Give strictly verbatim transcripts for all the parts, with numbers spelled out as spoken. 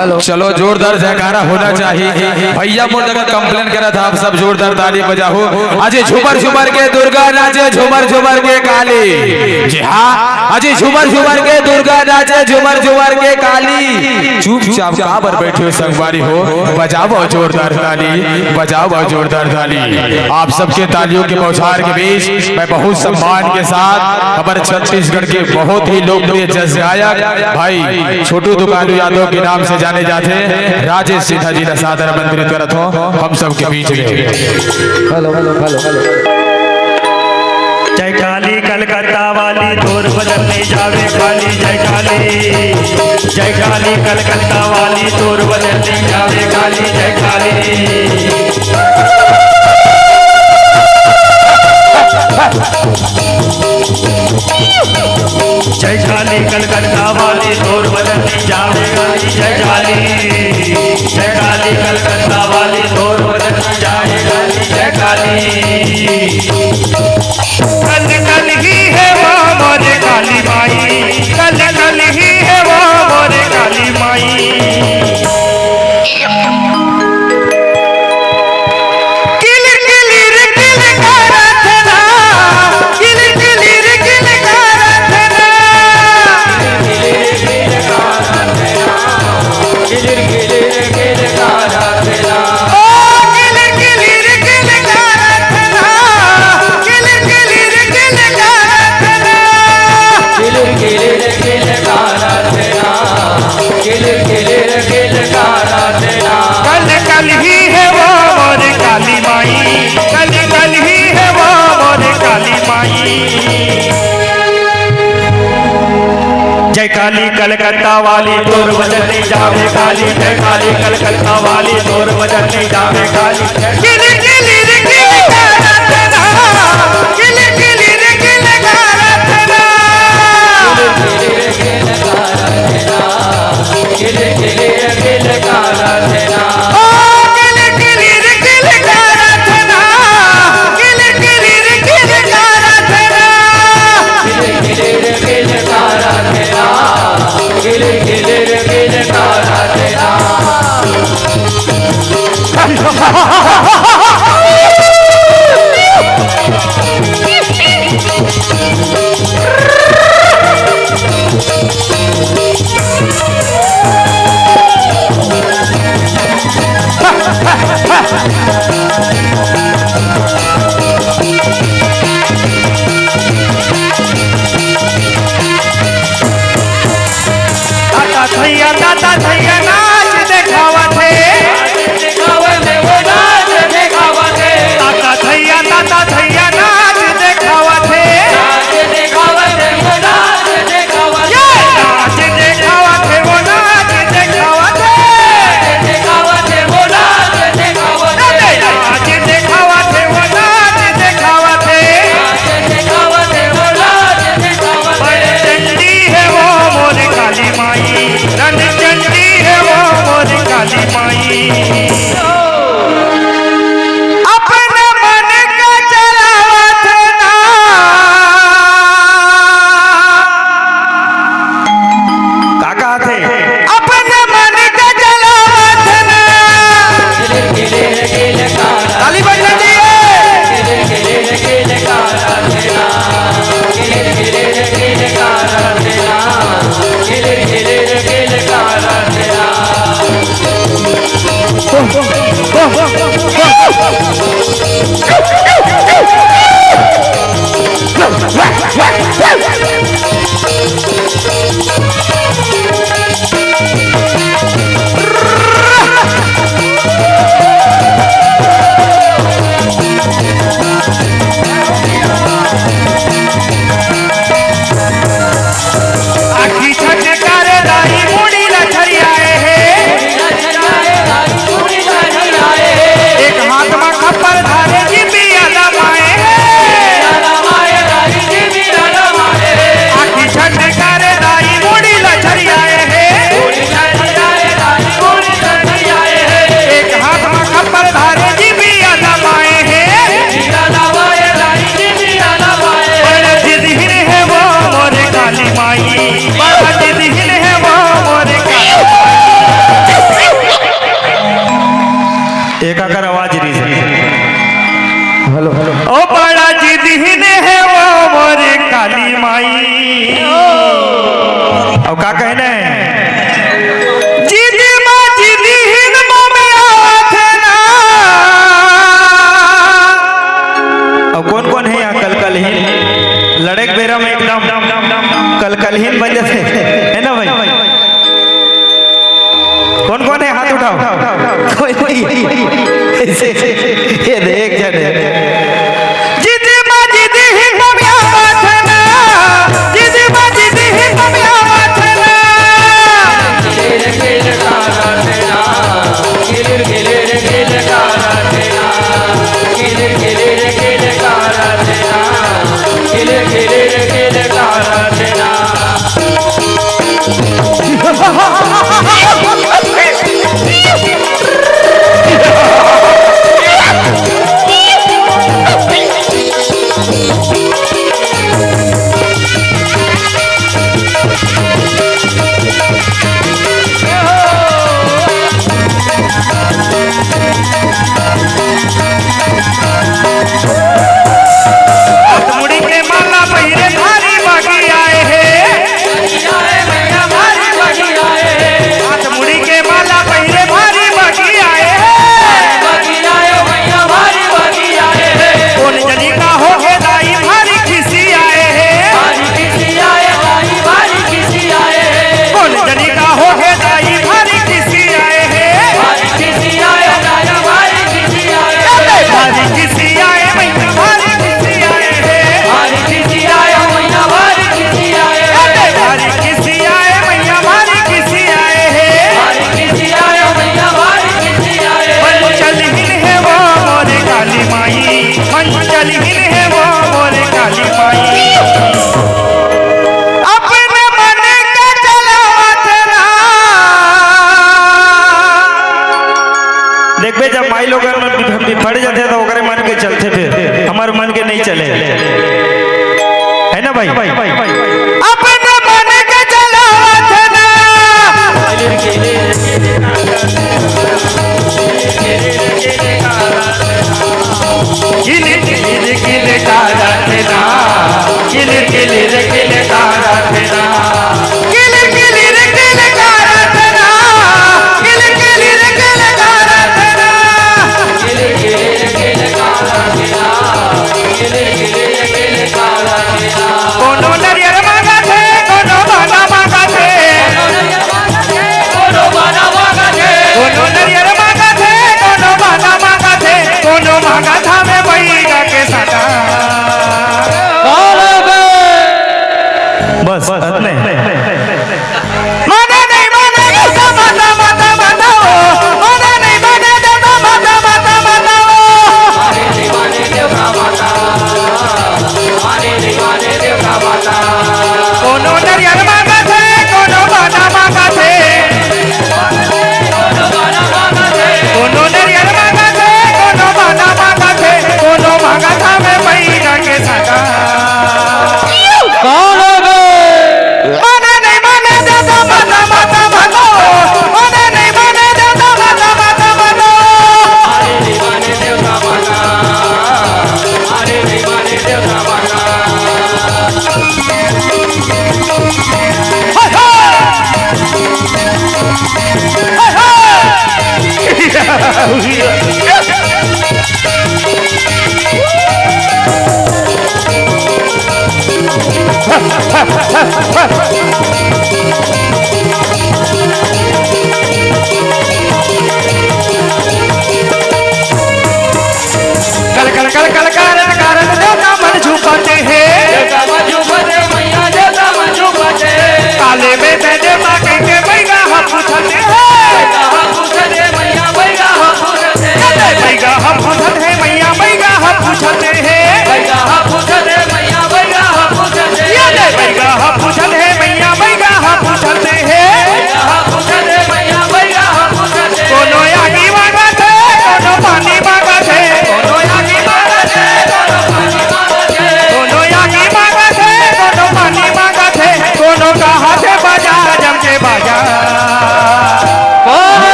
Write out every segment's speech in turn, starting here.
चलो, जोरदार जयकारा होना चाहिए। भैया मोर जगह कंप्लेन करत हे, आप सब जोरदार ताली बजाओ। अजी झूमर झूमर के दुर्गा नाचे, झूमर झूमर के काली। जी हाँ, अजी झूमर झूमर के दुर्गा नाचे, झूमर झूमर के काली। चुपचाप काबर बैठे हो संगवारी हो, बजाओ जोरदार ताली, बजाओ जोरदार ताली। आप सबके तालियों के बौछार के बीच मैं बहुत सम्मान के साथ हमारे छत्तीसगढ़ के बहुत ही लोकप्रिय जस गायक भाई छोटू दुकालू यादव के नाम से जाने जाते हैं राजेश सिन्हा जी ला सादर आमंत्रित करत हों हम सबके बीच में। Hello, hello, hello, hello. जय काली कलकत्ता वाली, तोर बदन नहीं जावे काली, जय काली। जय काली कलकत्ता वाली, तोर बदन नहीं जावे काली, जय काली। जय काली कलकत्ता वाली, तोर बदन नहीं जावे काली, जय काली। जय काली कलकत्ता वाली, तोर बदन नहीं जावे काली, जय काली। कल कल ही हे वो मोरे काली माई, कल कल ही हे वो मोरे काली माई। किल किल रे किल करत ना, किल किल रे किल करत ना। ओ किल किल रे किल करत ना, किल किल रे किल करत ना, किल किल रे किल करत ना, किल किल रे किल करत ना। कल कल ही हे वो मोरे काली माई, कल कल ही हे वो मोरे काली माई। जय काली कलकत्ता वाली, तोर बदन नहीं जावे काली। जय काली कलकत्ता वाली, तोर बदन नहीं जावे काली। किल किल रे किल करत ना, किल किल रे किल करत ना। किल किल रे किल करत ना, किल किल रे किल करत ना। ओ किल किल रे किल करत ना, किल किल रे किल करत ना। ये देख जने। जिद मा जिद ही पमिया बाथना, जिद मा जिद ही पमिया बाथना। हाथ मुड़ी के माला पहिरे भारी बागी आए हे। हाथ मुड़ी के माला पहिरे भारी बागी आए हे। कोन जनी का हो गे दाई भारी खिसी आए हे। कोन जनी का हो गे दाई भारी खिसी आए हे। भारी खिसी आए, भारी खिसी आए। भारी खिसी आए, भारी खिसी आए हे। भारी खिसी आए, भारी खिसी आए। भारी खिसी आए, भैया, भारी खिसी आए हे। भारी खिसी आए, भैया, भारी खिसी आए हे। पंचलहीन हे वो मोरे काली माई, पंचलहीन हे वो मोरे काली माई। अपने मन के चलावत ना। देखबे, जब माई लोगन मन बिफ-, बिफड़ जाथे, त ओकरे मन के चलथे, फिर हमर मन के नहीं चले, है ना भाई? अपने मन के चलावत ना। किल किल किल करत ना, किल किल किल करत ना। किल किल किल करत ना, किल किल किल करत ना। कोनो नरियर मांगत हे, कोनो बाना मांगत हे। कोनो नरियर मांगत हे, कोनो बाना मांगत हे, कोनो मांगत हवे बैगा के साटा। बस, अतने। माने नहीं माने, माता, माता, माता, माता, ओ। माने नहीं माने, माता, माता, माता, माता, ओ। कोनो नरियर मांगत हे, कोनो बाना मांगत हे। कोनो नरियर मांगत हे, कोनो बाना मांगत हे, कोनो मांगत हवे बैगा के साटा। कौन हो बे? माने नहीं माने, देता माता, माता, माता। माने नहीं माने, देता माता, माता, माता। कल कल कल कल करत करत देवता मन झूमत हे। देवता मन झूमत हे, मैया देवता मन झूमत हे। काले में से देवता कहिके बैगा ह पूछत हे। बैगा ह पूछत हे, मैया बैगा ह पूछत हे। बैगा ह पूछत हे, मैया बैगा ह पूछत हे। बैगा ह पूछत हे, मैया बैगा ह पूछत हे। ये ले बैगा ह पूछत हे, मैया बैगा ह पूछत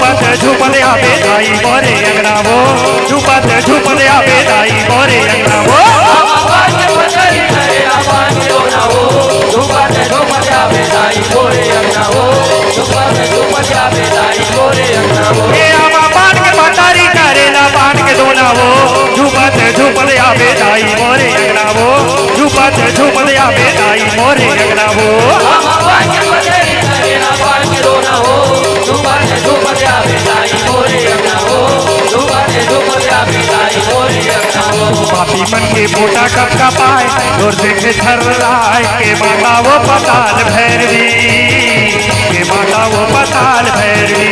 झूमत झूमत आबे दाई मोरे अंगना वो, झूमत झूमत आबे दाई मोरे अंगना वो। ए आमा पान के मतारी करेला पान के दोना वो, झूमत झूमत आबे दाई मोरे अंगना वो, झूमत झूमत आबे दाई मोरे अंगना वो। पापी मन के पोटा कब कपाय, तोर देखे थर्राय के माता वो पताल भैरवी, के माता वो पताल भैरवी।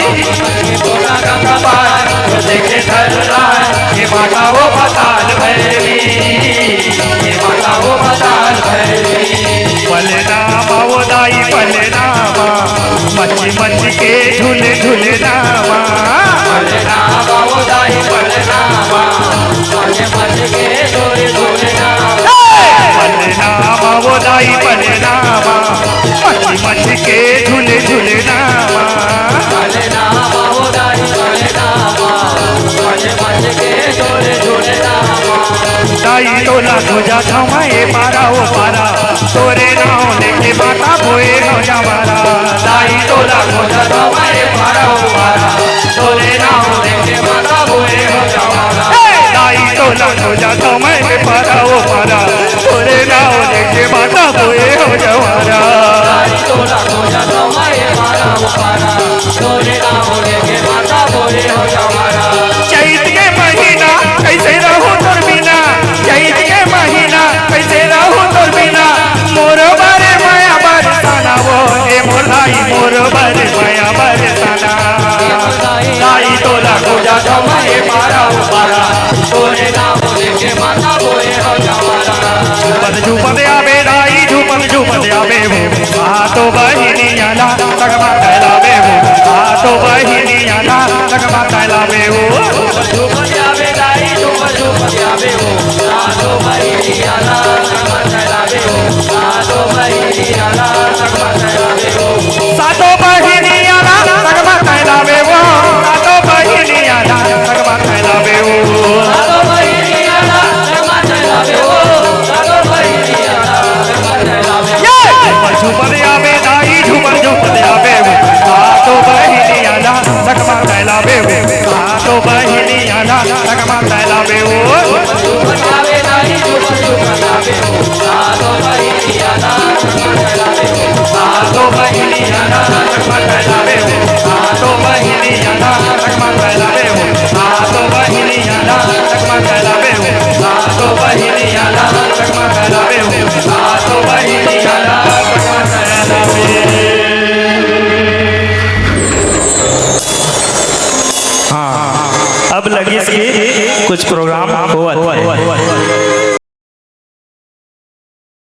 पापी मन के पोटा कब कपाय, तोर देखे थर्राय के माता वो पताल भैरवी, के माता वो पताल भैरवी। पलना मा वो दाई पलना मा, मच मच के झुल झुलना मा। पलना मा वो दाई पलना मा, मच मच के झुल झुलना मा। पलना मा वो दाई पलना मा, मच मच के झुल झुलना मा। पलना मा वो दाई पलना मा, मच मच के झुल झुलना मा। दाई तोला खोजत हवं मैं ए पारा ओ पारा, तोरे नाव लेके माता बोए हवं जवारा। दाई तोला खोजत हवं मैं ए पारा ओ पारा, तोरे नाव लेके माता बोए हवं जवारा। हे दाई तोला खोजत हवं मैं ए पारा ओ पारा, तोरे नाव लेके माता बोए हवं जवारा। दाई तोला खोजत हवं मैं ए पारा ओ पारा, तोरे नाव लेके माता बोए हवं जवारा। चैत के महीना कैसे रहूं तोर बिना, चैत के महीना कैसे रहूं तोर बिना। मोर बरे मया बरसाना वो, ए मोर दाई मोर बरे मया बरसाना। दाई तोला खोजत हवं मैं ए पारा ओ पारा, तोरे नाव लेके माता बोए हवं जवारा। झूमत झूमत आबे दाई, झूमत झूमत आबे वो। सातो बहिनिया ला सगमा तैलाबे वो, सातो बहिनिया ला सगमा तैलाबे वो। झूमत झूमत आबे दाई, झूमत झूमत आबे वो। सातो बहिनिया ला सगमा तैलाबे वो, सातो बहिनिया ला सगमा तैलाबे वो। सातो बहिनिया ला सगमा तैलाबे वो, सातो बहिनिया ला सगमा तैलाबे वो। सातो बहिनिया ला सगमा तैलाबे वो, सातो बहिनिया ला सगमा तैलाबे वो। ये! झूमत झूमत आबे दाई, झूमत झूमत आबे वो। सातो बहिनिया ला सगमा तैलाबे वो, सातो बहिनिया ला सगमा तैलाबे वो।